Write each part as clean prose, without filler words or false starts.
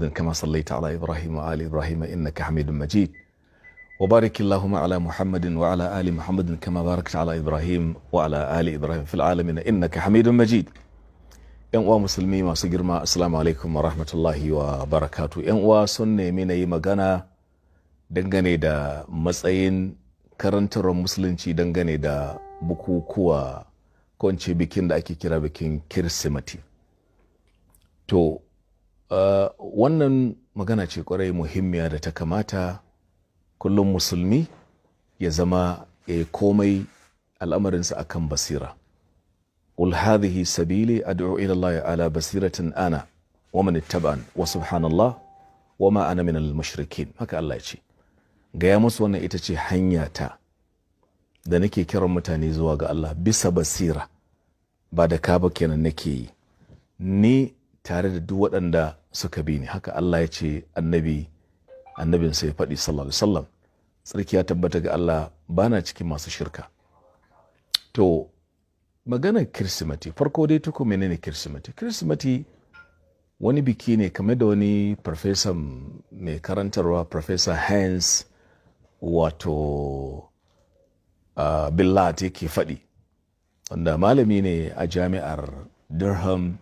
كما صليت على إبراهيم وآل إبراهيم إنك حميد مجيد، وبارك اللهم على محمد وعلى آل محمد كما باركت على إبراهيم وعلى آل إبراهيم في العالمين إنك حميد مجيد. ‘Yan uwa musulmi masu girma, assalamu alaikum wa rahmatullahi wa barakatu. ‘Yan uwa sun nemi na yi magana dangane da matsayin karantarwar musulunci dangane da bukukuwa, ko in ce bikin da ake kira bikin Kirsimati. To, wannan magana ce kwarai muhimmiya da ta kamata kullum musulmi ya zama ya yi komai al'amarinsa akan basira. قل هذه سبيلي أدعو إلى الله على بصيرة أنا ومن اتبعني وسبحان الله وما أنا من المشركين. Haka Allah ya ce, gaya musu wannan ita ce hanya ta da nake kiran mutane zuwa ga Allah bisa basira, ba da ka ba kenan nake yi ni tare da duk waɗanda suka bi ni. Haka Allah ya ce annabin sai ya faɗi, sallallahu alaihi wasallam. Tsarki ya tabbata ga Allah, bana cikin masu shirka. To, maganar Kirsimati, farko dai tuku, menene Kirsimati? Kirsimati wani biki ne, kamar da wani farfesa mai karantarwa, Professor Hans wato Billat yake faɗi, wanda malami ne a jami'ar Durham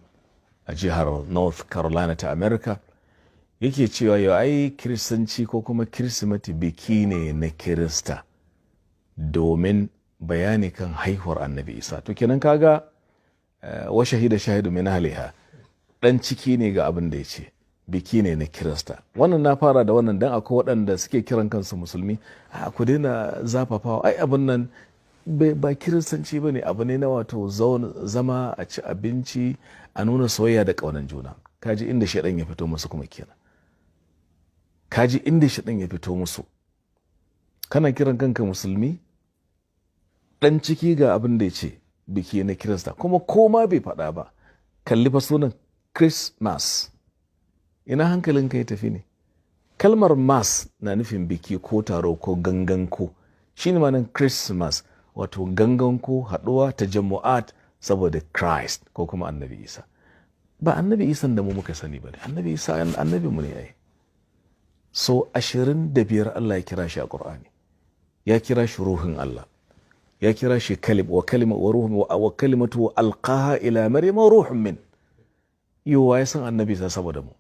a jihar North Carolina ta America, yake cewa yau ai kiristanci ko kuma Kirsimati biki ne na Kirista domin bayani kan haihuwar Annabi Isa. To kenan kaga wa shahida shahidu min ahliha, dan ciki ne ga abin da ya ce biki ne na Kirista. Wannan na fara da wannan dan akwai waɗanda suke kiran kansu musulmi, a ku daina zafafawa, ai abin nan ba kiristanci ba ne, abu ne na wato zama a ci abinci, a nuna soyayya da ƙaunar juna. Kaji inda shaɗan ya fito musu kuma kenan, kaji inda shaɗan ya fito musu. Kana kiran kanka musulmi, ɗan ciki ga abin da ya ce biki na Kirista, kuma koma bai faɗa ba, kalli fa sunan Christmas, ina hankalinka ya tafi ne? Kalmar mass na nufin biki ko taro ko ganganko. Shi ne ma'anar Christmas, wato ganganko, haɗuwa ta jama'at saboda Christ ko kuma Annabi Isa. Ba Annabi Isa da mu muka sani ba ne. Annabi Isa annabi mu ne ai. So 25 Allah ya kira shi a Ƙur'ani. Ya kira shi ruhun Allah, ya kira shi kalim wa kalima wa ruhun wa kalimatu alqaha ila Maryam wa ruhun min. Yiwa ya san Annabi Isa saboda mu.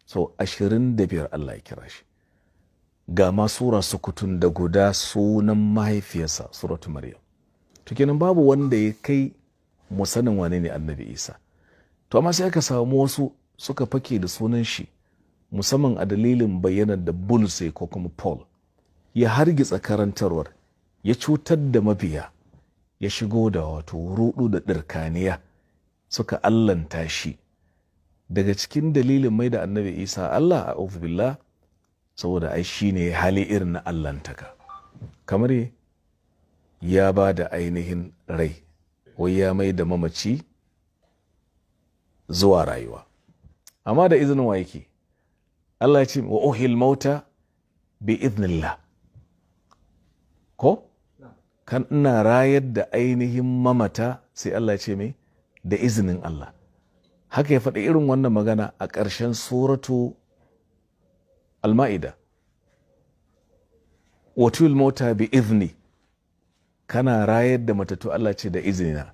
So 25 Allah ya kira shi. Ga ma sura sukutun da guda sunan mahaifiyarsa, suratu Maryam. To kenan babu wanda ya kai mu sanin wane ne Annabi Isa. To amma sai aka samu wasu suka fake da sunan shi, musamman a dalilin bayyanar da Bulus ko kuma Paul, ya hargitsa karantarwar, ya cutar da mabiya, ya shigo da wato rudu da ɗirkaniya, suka allanta shi. Daga cikin dalilin mai da Annabi Isa Allah, a billah, saboda ai shi ne hali irin na allantaka, kamar ya ba da ainihin rai, wai ya mai da mamaci zuwa rayuwa. Amma da izinin wa yake? Allah ya ce wa uhyil mauta bi iznillah, ko kan ina rayar da ainihin mamata, sai Allah ya ce mai da izinin Allah. Haka ya faɗi irin wannan magana a ƙarshen suratu Al-Ma'ida, wa tuhyil mauta bi izni, kana rayar da matattu, Allah ce da izinina.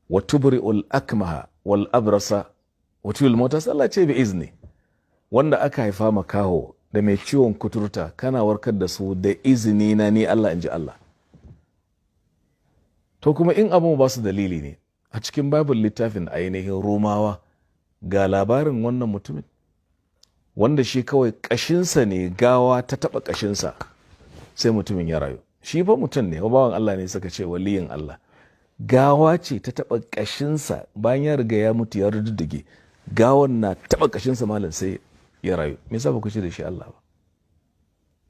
Wa tubri'ul akmaha wal abrasa wa tuhyil mauta, Allah ce bi izni. Wanda aka haifa makaho da mai ciwon kuturta, kana warkar da su da izini na ni Allah, in ji Allah. To kuma in abu ba su dalili ne, a cikin Bible, littafin ainihin Romawa, ga labarin wannan mutumin wanda shi kawai ƙashinsa ne, gawa ta taɓa ƙashinsa sai mutumin ya rayu. Shi fa mutum ne, bawan Allah ne, suka ce waliyin Allah. Gawa ce ta taɓa ƙashinsa bayan ya riga ya mutu ya rududduge, gawan na taɓa ƙashinsa, malam, sai ya rayu. Me yasa ba ku ce da shi Allah ba?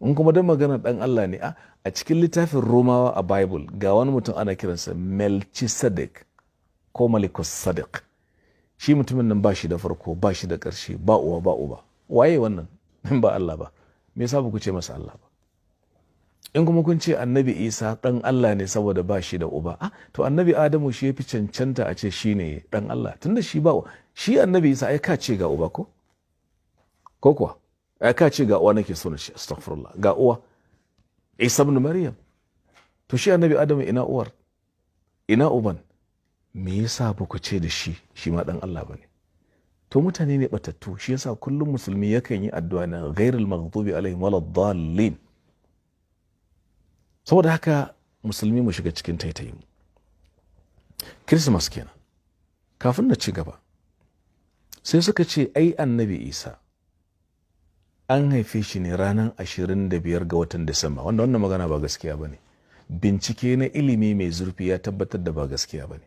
In kuma don magana dan Allah ne, a cikin littafin Romawa, a Bible, ga wani mutum ana kiransa Melchisedec ko Malikosadek. Shi mutumin nan ba shi da farko, ba shi da ƙarshe, ba uwa ba uba. Waye wannan in ba Allah ba? Me yasa ba ku ce masa Allah ba? In kuma kun ce Annabi Isa dan Allah ne saboda ba shi da uba, to Annabi Adamu shi ya fi cancanta a ce shi ne dan Allah, tunda shi ba shi. Annabi Isa ai ka ce ga uba, ko Ko kuwa ai ka ce ga uwa nake so na ce, astaghfirullah, ga uwa Isa ibn Maryam. To shi annabi Adamu ina uwar, ina uban? Me yasa ba ku ce da shi shi ma dan Allah bane? To mutane ne batattu. Shi yasa kullum musulmi yakan yi addu'a na ghairil maghdubi alaihim waladdallin. Saboda haka musulmi mu shiga cikin taitayin mu. Christmas kenan. Kafin na ci gaba, sai suka ce ai annabi Isa an haife shi ne ranar 25 ga watan Disamba, wanda wannan magana ba gaskiya ba ne. Bincike na ilimi mai zurfi ya tabbatar da ba gaskiya ba ne.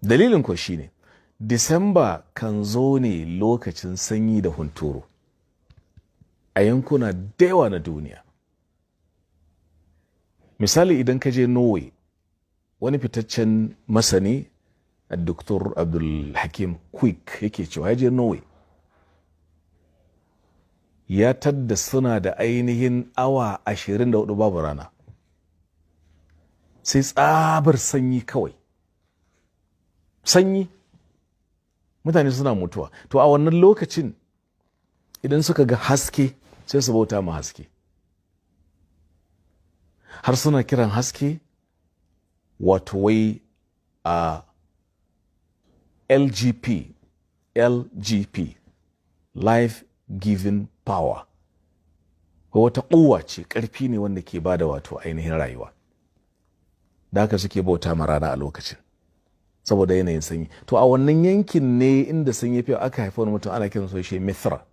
Dalilin ko shine Disamba kan zo ne lokacin sanyi da hunturu a yankuna da yawa na duniya. Misali, idan ka je Norway, wani fitaccen masani Dr. Abdul Hakim Quick yake cewa ya je Norway, ya tadda suna da ainihin awa 24 babu rana, sai tsabar sanyi kawai, sanyi, mutane suna mutuwa. To a wannan lokacin idan suka ga haske sai su bauta ma haske, har suna kiran haske wato wai a LGP, LGP, Life Giving Power, ko wata ƙuwa ce, ƙarfi ne wanda ke bada wato ainihin rayuwa. Da haka suke bauta ma rana a lokacin saboda yanayin sanyi. To a wannan yankin ne inda sanyi fiye aka haifi wani mutum ana kiran shi Mithra.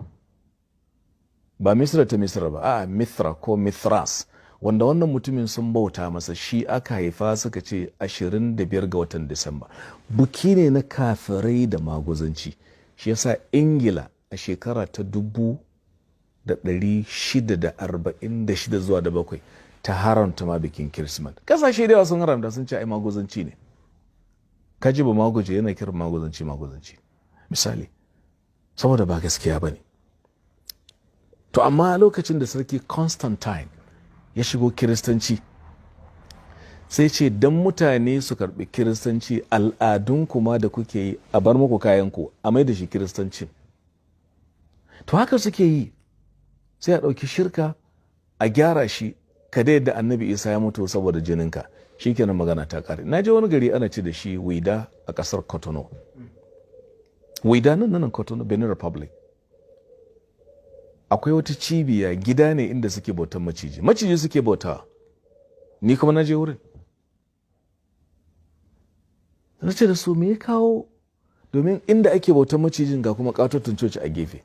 Ba Misra ta Misra ba, a'a, Mithra ko Mithras, wanda wannan mutumin sun bauta masa. Shi aka haifa suka ce 25 ga watan Disamba. Buki ne na kafirai da maguzanci. Shi yasa Ingila a shekara ta 1646 zuwa da 7 ta haramta ma bikin Kirsimet. Kasashe da yawa sun haramta, sun ce ai maguzanci ne. Kaji ba maguje yana kiran maguzanci maguzanci, misali, saboda ba gaskiya ba ne. To amma lokacin da sarki Constantine ya shigo kiristanci, sai ce don mutane su karbi kiristanci, al'adun kuma da kuke yi a bar muku kayanku, a mai da shi kiristanci. To haka suke yi, sai a ɗauki shirka a gyara shi, ka da yadda annabi Isa ya mutu saboda jininka, shikenan magana ta kare. Na je wani gari ana ce da shi Wida a ƙasar Cotonou. Wida nan nan Cotonou, Benin Republic. Akwai wata cibiya, gida ne inda suke bautan maciji, maciji suke bautawa. Ni kuma na je wurin, na ce da su me ya kawo, domin inda ake bautan macijin ga kuma katotin coci a gefe.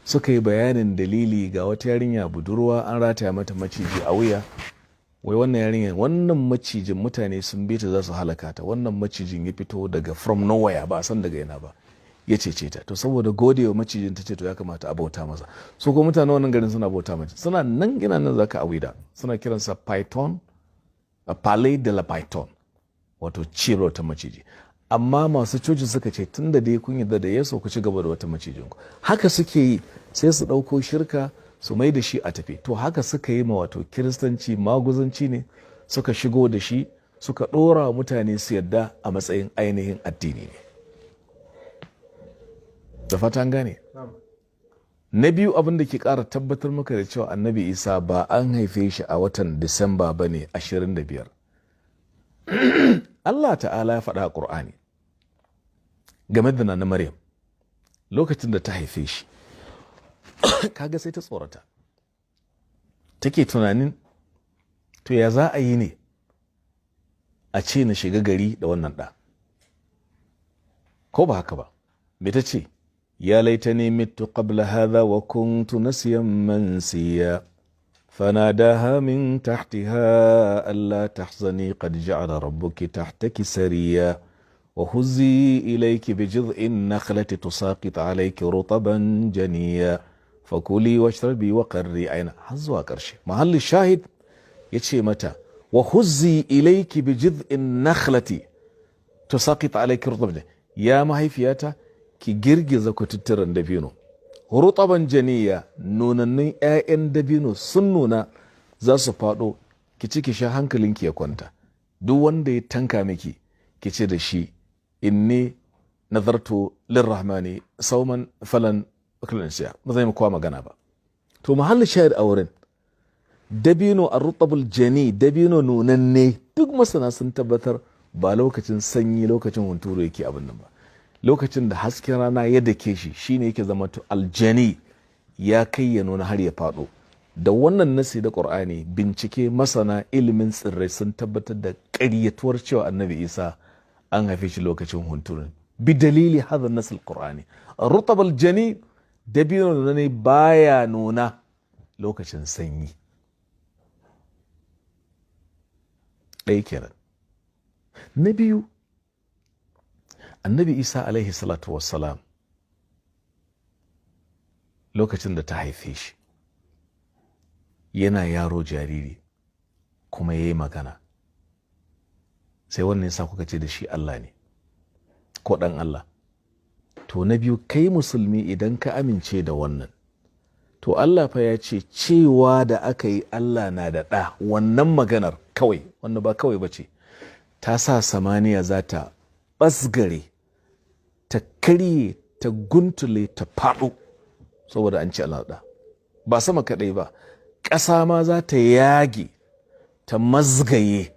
Suka yi bayanin dalili, ga wata yarinya budurwa an rataya mata maciji a wuya. Wai wannan yarinya, wannan macijin, mutane sun bi ta za su halaka ta, wannan macijin ya fito daga from nowhere, ba a san daga ina ba, ya cece ta. To saboda gode wa macijin ta ce to ya kamata a bauta masa. Su ko mutane wannan garin suna bauta mace, suna nan gina nan zaka a Wida, suna kiransa Python, a Palais de la Python, wato cibiyar ta maciji. Amma masu coci suka ce tun da dai kun yarda da Yesu, ku ci gaba da wata macijin ku. Haka suke yi, sai su ɗauko shirka su mai da shi a tafi. To haka suka yi ma wato kiristanci, maguzanci ne suka shigo da shi, suka ɗora wa mutane su yarda a matsayin ainihin addini ne. Da fatan gane. Na biyu, abin da ke ƙara tabbatar maka da cewa annabi Isa ba an haife shi a watan Disamba ba ne 25, Allah ta'ala ya faɗa a ƙur'ani game da Nana Maryam lokacin da ta haife shi. Kaga sai ta tsorata, take tunanin to ya za a yi ne a ce na shiga gari da wannan ɗa, ko ba haka ba? Me ta ce? Ya laitani mittu qabla hadha wa kuntu nasiyan mansiya. فناداها من تحتها ألا تحزني قد جعل ربك تحتك سريا وهزي إليك بجذع النخلة تساقط عليك رطبا جنيا فكلي واشربي وقري عينا، har zuwa ƙarshe. محل الشاهد yace mata وهزي إليك بجذع النخلة تساقط عليك رطبا، ya mahaifiyata, ki girgiza kututturen dabino, رطبا جنيا, nunannun 'ya'yan dabino sun nuna za su faɗo, ki ci ki sha, hankalinki ya kwanta. Duk wanda ya tanka miki, ki ce da shi إني Nazartu lirrahmani sauman falan ukallimal insiya. Ba zai kowa magana ba. To, mahallin shahid a wurin, dabino ar-rutabul jani, dabino nunanne, duk masana sun tabbatar ba lokacin sanyi, lokacin hunturu yake abin nan ba. Lokacin da hasken rana ya dake shi shine yake zama to aljani, ya kai ya nuna har ya faɗo. Da wannan nasi da Qur'ani, bincike masana ilimin tsirrai sun tabbatar da ƙaryatuwar cewa Annabi Isa an haife shi lokacin hunturun, bi dalili hadha nas al-Qur'ani. Rutab aljani, dabino ne, baya nuna lokacin sanyi. Ɗaya kenan. Na biyu, Annabi Isa alaihi salatu wassalam, lokacin da ta haife shi yana yaro jariri kuma ya yi magana, sai wannan yasa kuka ce da shi Allah ne ko ɗan Allah. To, na biyu, kai musulmi, idan ka amince da wannan, to Allah fa ya ce cewa da aka yi Allah na da ɗa, wannan maganar kawai, wanda ba kawai ba ce, ta sa samaniya za ta ɓasgare, ta karye, ta guntule, ta faɗo, saboda an ce Allah ɗa. Ba sama kaɗai ba, ƙasa ma za ta yage, ta mazgaye.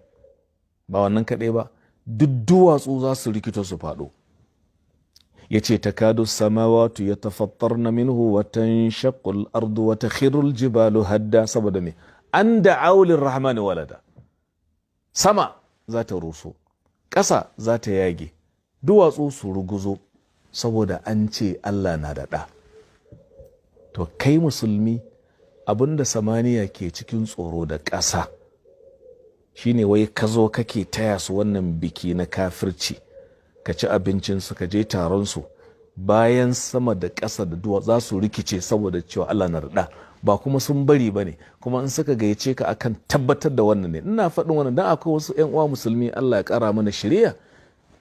Ba wannan kaɗai ba, duk duwatsu za su rikito su faɗo. Ya ce takadu samawatu ya tafattarna minhu wa tanshaqqu al-ardu wa takhiru al-jibalu hadda. Saboda me? An da'aw lirrahmani walada. Sama za ta ruso, ƙasa za ta yage, duwatsu su ruguzo, saboda an ce Allah na da ɗa. To, kai musulmi, abinda samaniya ke cikin tsoro da ƙasa shine wai ka zo kake taya su wannan biki na kafirci, ka ci abincinsu, ka je taron su, bayan sama da ƙasa da duwa za su rikice saboda cewa Allah na da. Ba kuma sun bari ba ne, kuma in suka gayyace ka akan tabbatar da wannan ne. Ina faɗin wannan dan akwai wasu 'yan uwa musulmi, Allah ya ƙara mana shiriya,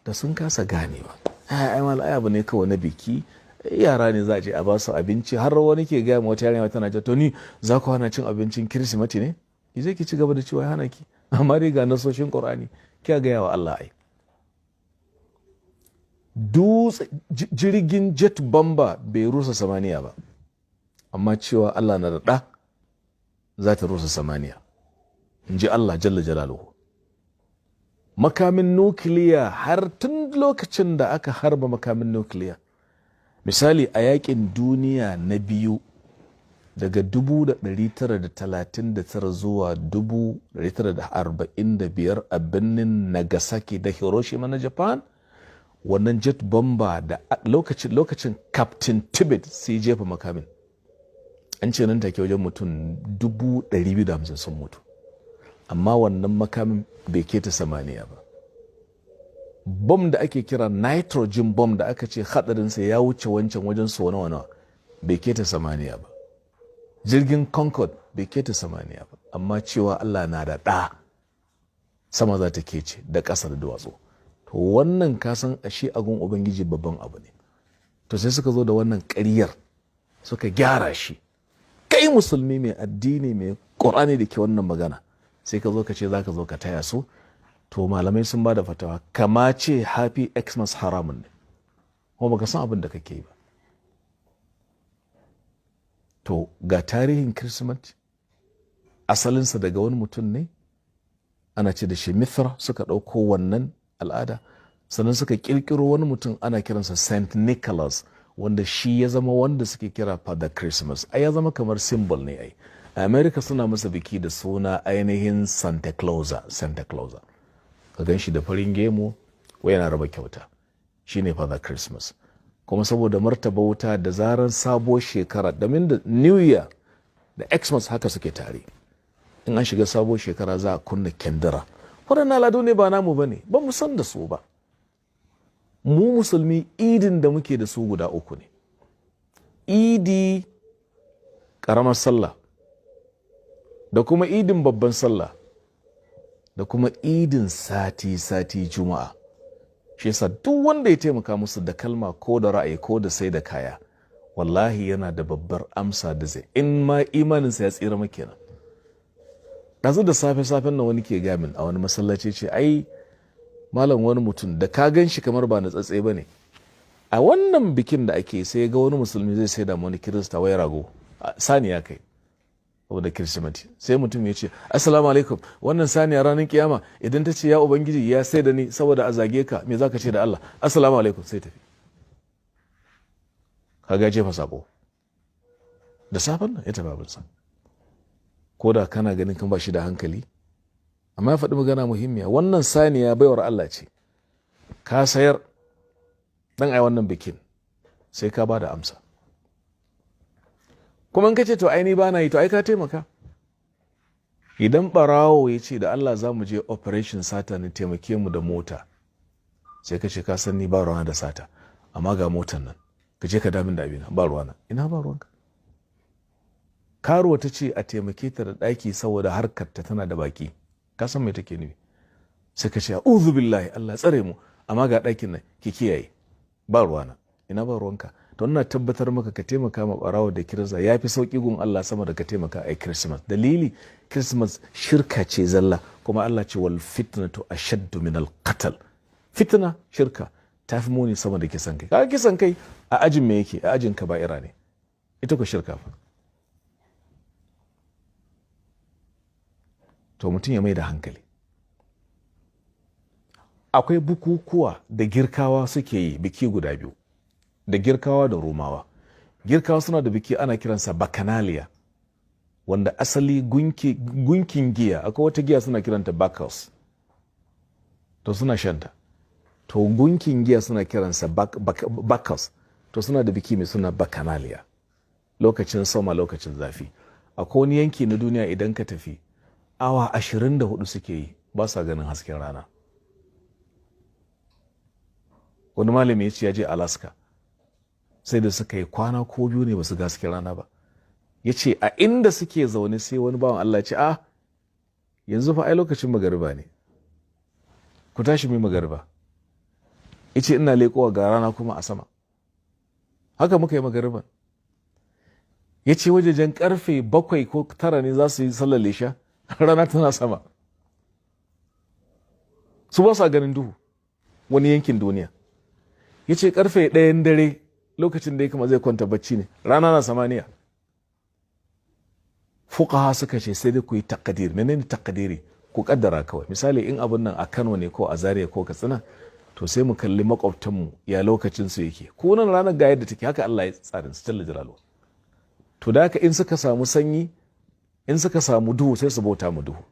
da sun kasa ganewa. Ai ai ai abu ne kawai na biki, yara ne za a je a ba su abinci. Har wani ke gaya ma wata yarinya, tana ce, "To, ni za ku hana cin abincin Kirsimeti ne?" Ki je ki ci gaba da cewa hana ki, amma dai ga nasoshin Qur'ani kiya gaya wa Allah. Ai dutse, jirgin jet bomber bai rusa samaniya ba, amma cewa Allah na da ɗa za ta rusa samaniya, in ji Allah jalla jalaluhu. Makamin nukiliya, har tun lokacin da aka harba makamin nukiliya, misali a yakin duniya na biyu, daga 1939 zuwa 1945 a birnin Nagasaki da Hiroshima na Japan, wannan jet bomber da lokacin Captain Tibbet sai jefa makamin, an ce nan take wajen mutum 250 sun mutu, amma wannan makamin bai keta samaniya ba. Bom da ake kira nitrogen bomb, da aka ce hadarinsa ya wuce wancan wajen so nawa nawa, bai keta samaniya ba. Jirgin Concorde bai keta samaniya ba, amma cewa Allah na da ɗa, sama za ta kece da ƙasa da duwatsu. To, wannan kasan ashe agun Ubangiji babban abu ne. To, sai suka zo da wannan ƙaryar suka gyara shi. Kai musulmi mai addini, mai Ƙur'ani da ke wannan magana, sai ka zo ka ce za ka zo ka taya su. To, malamai sun ba da fatawa, kama ce "Happy Xmas" haramun ne, kuma baka san abin da kake yi ba. To, ga tarihin Kirsimeti, asalinsa daga wani mutum ne ana ce da shi Mithra. Suka ɗauko wannan al'ada, sannan suka ƙirƙiro wani mutum ana kiransa St. Nicholas, wanda shi ya zama wanda suke kira Father Christmas. Ai ya zama kamar symbol ne. Ai a America suna masa biki da suna ainihin Santa Claus. Santa Claus, ka gan shi da farin gemu, wai yana raba kyauta, shine Father Christmas. Kuma saboda martaba wuta, da zaran sabuwar shekara, domin da New Year da Xmas haka suke tare, in an shiga sabuwar shekara za a kunna kendira. Waɗannan al'adu ne ba namu ba ne, ba mu san da su ba. Mu musulmi, idin da muke da su guda uku ne: idi ƙaramar sallah, da kuma idin babban sallah, da kuma idin sati-sati, juma'a. Shi yasa duk wanda ya taimaka musu da kalma ko da ra'ayi ko da sai da kaya, wallahi yana da babbar amsa da zai in ma imaninsa ya tsira makenan. Ɗazu da safe-safen nan wani ke gamin a wani masallaci, ce, "Ai malam, wani mutum da ka gan shi kamar ba na tsatse ba ne." A wannan bikin da ake, sai ga wani musulmi zai sai da wani Kirista wai rago, saniya kai, saboda Kirsimeti. Sai mutum ya ce, "Assalamu alaikum, wannan saniya ranar kiyama idan ta ce, 'Ya Ubangiji, ya sai da ni saboda a zage ka,' me zaka ce da Allah? Assalamu alaikum." Sai tafi. Kaga jefa sako da safen nan, ya tafi abinsa. Ko da kana ganin kan ba shi da hankali, amma ya faɗi magana muhimmiya. Wannan saniya baiwar Allah ce, ka sayar dan ai wannan bikin, sai ka ba da amsa. Kuma in ka ce, "To ai ni ba na yi," to ai ka taimaka. Idan barawo ya ce, "Da Allah, za mu je operation sata ne, taimake mu da mota," sai ka ce, "Ka san ni ba ruwana da sata, amma ga motar nan, ka je ka damin da abina, ba ruwana." Ina ba ruwanka? Karuwa ta ce a taimake ta da ɗaki saboda harkar ta tana da baki. Ka san me take nufi. Sai ka ce, "A'udhu billahi, Allah tsare mu, amma ga ɗakin nan, ki kiyaye, ba ruwana." Ina ba ruwanka? To ina tabbatar maka, ka taimaka ma barawo da Kirista ya fi sauƙi gun Allah sama da ka taimaka a Christmas. Dalili, Christmas shirka ce zalla, kuma Allah ce, "Wal fitnatu ashaddu min al qatl." Fitna, shirka, ta fi muni sama da kisan kai. Kaga kisan kai a ajin me yake? A ajin kaba'ira ne. Ita ko shirka fa? To mutum ya mai da hankali. Akwai bukukuwa da Girkawa suke yi, biki guda biyu, da Girkawa da Romawa. Girkawa suna da biki ana kiransa Bacchanalia, wanda asali gunkin giya, akwai wata giya suna kiranta Bacchus, to suna shanta. To gunkin giya suna kiransa Bacchus. To suna da biki mai suna Bacchanalia, lokacin soma, lokacin zafi. Akwai wani yanki na duniya idan ka tafi, awa 24 suke yi ba sa ganin hasken rana. Wani malami ya ce ya je Alaska, sai da suka yi kwana ko biyu ne ba su ga hasken rana ba. Ya ce a inda suke zaune, sai wani bawan Allah ya ce, "A yanzu fa ai lokacin magariba ne, ku tashi mai magariba." Ya ce, "Ina leƙowa, ga rana kuma a sama." Haka muka yi magariban. Ya ce wajejen karfe 7 ko 9 ne za su yi sallar lisha, rana tana sama. Su ba sa ganin duhu, wani yankin duniya. Ya ce karfe 1n dare, lokacin da ya kama zai kwanta bacci ne, rana na samaniya. Fuqaha suka ce sai dai ku yi takadir. Menene takadiri? Ku kaddara kawai. Misali, in abun nan a Kano ne ko a Zaria ko Katsina, to sai mu kalli makwabtanmu, ya lokacin su yake. Ko nan ranar ga yadda take, haka Allah ya tsarin su jalla jalaluhu. To da haka in suka samu sanyi, in suka samu duhu, sai su bauta mu duhu.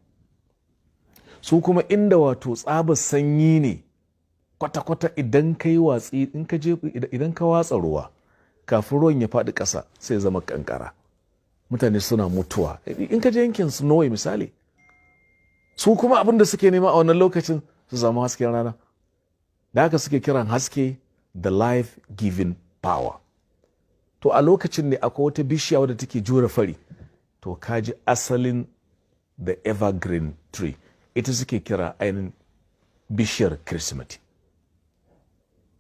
Su kuma inda wato tsabar sanyi ne kwata-kwata, idan ka yi watsi, in ka je, idan ka watsa ruwa, kafin ruwan ya faɗi ƙasa sai zama kankara, mutane suna mutuwa. In ka je yankin su Norway misali, su kuma abin da suke nema a wannan lokacin su samu hasken rana. Da haka suke kiran haske the life giving power. To a lokacin ne akwai wata bishiya wadda take jure fari. To kaji asalin the evergreen tree, ita suke kira ainihin bishiyar Kirsimeti.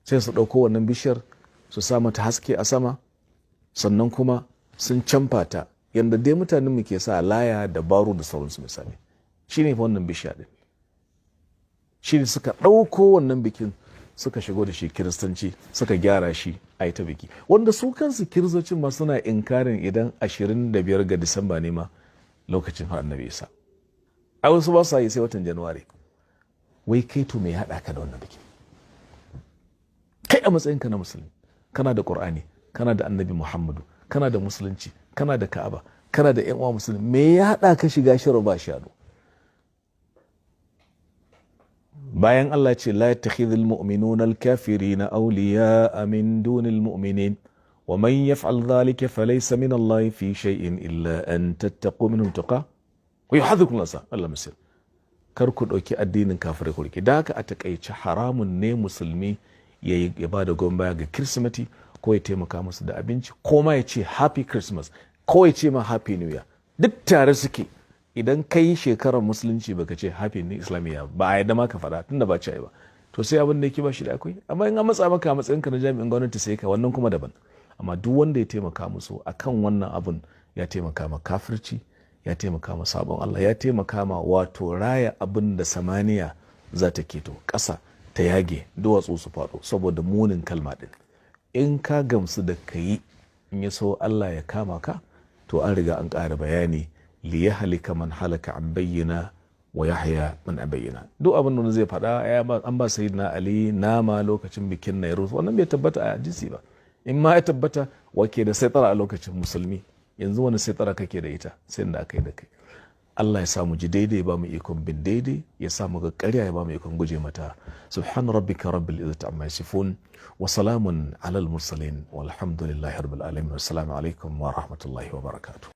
Sai su ɗauko wannan bishiyar su sa mata haske a sama, sannan kuma sun camfa ta yadda dai mutanen mu ke sa laya da baro da sauransu misali. Shi ne wannan bishiya ɗin. Shi ne suka ɗauko wannan bikin suka shigo da shi Kiristanci, suka gyara shi a yi ta biki, wanda su kansu Kiristocin ma suna inkarin idan 25 ga Disamba ne ma lokacin har Annabi Isa. A wasu ba su yi sai watan Januwari. Wai kai, to me haɗa ka da wannan bikin? Kai a matsayinka na musulmi, kana da Ƙur'ani, kana da Annabi Muhammadu, kana da musulunci, kana da Ka'aba, kana da yan uwa musulmi, me ya haɗa ka shiga shirin ba shanu? Bayan Allah ce, "La yattakhidhul mu'minuna al-kafirina awliya'a min dunil mu'minin wa man yaf'al dhalika falaysa min Allah fi shay'in illa an tattaqu minhum tuqa wa yuhadhdhirukum Allah." Allah misal, kar ku ɗauki addinin kafirai ku rike. Da haka a takaice, haramun ne musulmi ya ba da goyon baya ga Kirsimeti, ko ya taimaka musu da abinci, ko ma ya ce "Happy Christmas", ko ya ce ma "Happy New Year". Duk tare suke. Idan ka yi shekarar musulunci baka ce "Happy New Islamiyya" ba, a yadda ma ka faɗa, tunda ba ce ba. To sai abin da yake ba shi da akwai. Amma in an matsa maka a matsayinka na jami'in gwamnati, sai ka wannan kuma daban. Amma duk wanda ya taimaka musu akan wannan abun, ya taimaka ma kafirci, ya taimaka ma sabon Allah, ya taimaka ma wato raya abin da samaniya za ta keto, ƙasa ta yage, duwatsu su faɗo saboda munin kalma ɗin. In ka gamsu da ka yi, in ya so Allah ya kama ka, to an riga an ƙara bayani. Li yahlika man halaka an bayyina wa yahya man an bayyina. Duk abin da zai faɗa, an ba Sayyidina Ali nama lokacin bikin Nairuz, wannan bai tabbata a hadisi ba. In ma ya tabbata, wake da sai tsara a lokacin musulmi? Yanzu wani sai tsara kake da ita? Sai da aka yi da kai. Allah ya samu ji daidai, ba mu ikon bin daidai, ya samu ga ƙarya, ya ba mu ikon guje mata. Subhana rabbika rabbil izzati amma yasifun, wa salamun alal mursalin, walhamdulillahi rabbil alamin. Wassalamu alaikum wa rahmatullahi wa barakatuh.